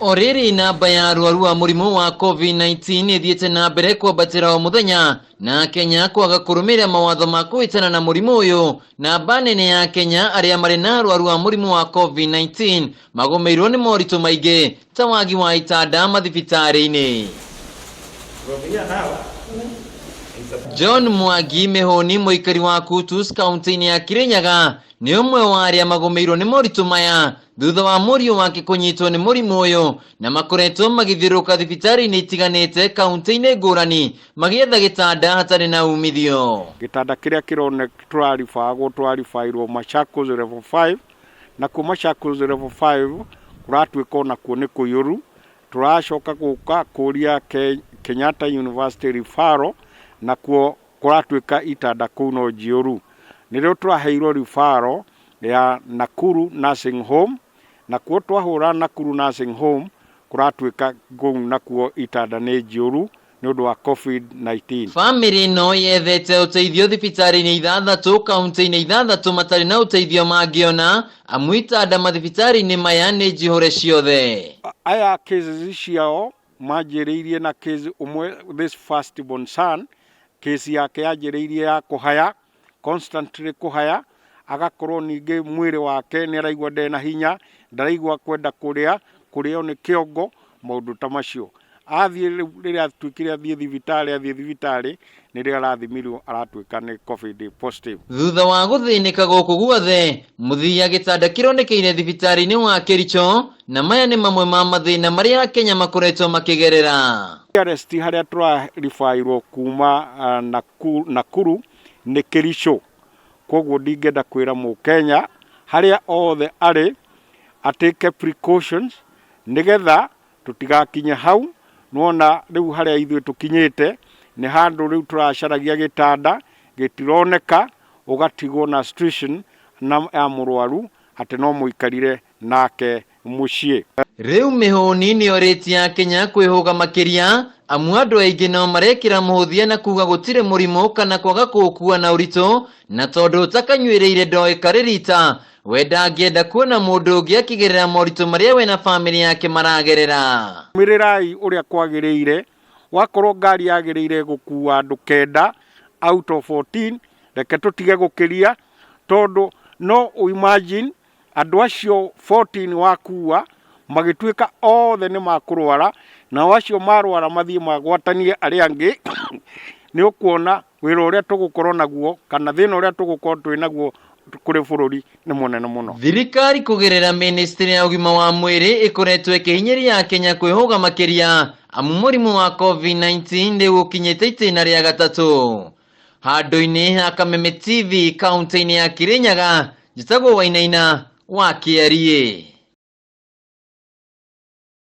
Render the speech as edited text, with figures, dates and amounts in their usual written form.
O rĩrĩ namba ya arwaru a mũrimũ wa COVID-19 ĩthiĩte na mbere kwambatĩra o mũthenya na Kenya kwaga kũrũmĩrĩra mawatho ma kũhĩtana na mũrimũ ũyũ. Namba nene ya Kenya arĩa marĩ na arwaru a mũrimũ wa COVID-19 magũmĩirwo nĩ moritũ maingĩ ta wagi wa itanda mathibitarĩ-inĩ. John Mwangi Mĩhũni, mũikari wa Kutus kaunti-inĩ ya Kirinyaga, nĩ ũmwe wa arĩa magũmĩirwo nĩ moritũ maya thutha wa mũriũ wake kũnyitwo nĩ mũrimũ ũyũ, na makoretwo magĩthiũrũrũka thibitarĩ-inĩ itiganĩte kaunti-inĩ ngũrani magĩetha gĩtanda hatarĩ na umithio. Gĩtanda kĩrĩa kĩrone tũraribagwo tũraribairwo Machakos level 5, nakuo Machakos level 5 kũratuĩka onakuo nĩ kũiyũru. Tũracoka gũka kũria Kenyatta University referral, nakuo kũratuĩka itanda kũu no njiyũru. Nĩrĩo tũraheirwo referral ya Nakuru Nursing Home, nakuo twahũra Nakuru Nursing Home kũratuĩka kũu nakuo itanda nĩ njiyũru nĩ ũndũ wa COVID-19. Bamĩrĩ ĩno yethete ũteithio thibitarĩ-inĩ ithathatũ kaunti-inĩ ithathatũ matarĩ na ũteithio mangĩona, amu itanda mathibitarĩ-inĩ maya nĩ njihũre ciothe. Aya cases ciao manjĩrĩirie na case ũmwe, this first born son, case yake yanjĩrĩirie ya kũhaya, constantly kũhaya, agakorwo ningĩ mwĩrĩ wake nĩ araigua ndarĩ na hinya, ndaraigua kwenda kũrĩa, kũrĩo nĩ kĩongo, maũndũ ta macio. Athiĩ rĩu rĩrĩa atuĩkire athiĩ thibitarĩ, athiĩ thibitarĩ nĩrĩo arathimirwo aratuĩka nĩ COVID positive. Thutha wa gũthĩnĩka gũkũ guothe, mũthia gĩtanda kĩronekeire thibitarĩ-inĩ wa Kericho, na maya nĩ mamwe ma mathĩna marĩa Akenya makoretwo makĩgerera. Nearest harĩa tũraribairwo kuma Nakuru nĩ Kericho. Koguo ndingĩenda kwĩra mũkenya harĩa othe arĩ atake precautions nĩgetha tũtigakinye hau. Nĩwona rĩu harĩa ithuĩ tũkinyĩte nĩ handũ rĩu tũracaragia gĩtanda gĩtironeka, ũgatigwo na situation na ya mũrwaru atĩ no mũikarire nake mũciĩ. Rĩu Mĩhũni nĩorĩtie Akenya kwĩhũga makĩria, amu andũ aingĩ no marekĩra mũhũthia na kuga gũtirĩ mũrimũ kana kwaga kũũkua na ũritũ, na tondũ ũtakanyuĩrĩire ndoĩ karĩ rita, we ndangĩenda kuona mũndũ ũngĩ akĩgerera moritũ marĩa we na bamĩrĩ yake maragerera. Mĩrĩrai ũrĩa kwagĩrĩire, wakorwo ngari yagĩrĩire gũkua andũ 9 out of 14, reke tũtige gũkĩria, tondũ no imagine andũ acio 14 wakua magĩtuĩka othe nĩ makũrwara, nao acio marwara mathiĩ magwatanie arĩa angĩ, nĩ ũkuona wĩra ũrĩa tũgũkorwo naguo kana thĩna ũrĩa tũgũkorwo twĩ naguo kũrĩ bũrũri nĩ mũnene mũno. Thirikari kũgerera ministry ya ũgima wa mwĩrĩ ĩkoretwo ĩkĩhinyĩrĩria Akenya kwĩhũga makĩria, amu mũrimũ wa COVID-19 rĩu ũkinyĩte itĩna rĩa gatatũ. Handũ-inĩ ha Kameme TV kaunti-inĩ ya Kirinyaga, njĩtagwo Wainaina wa Kĩariĩ.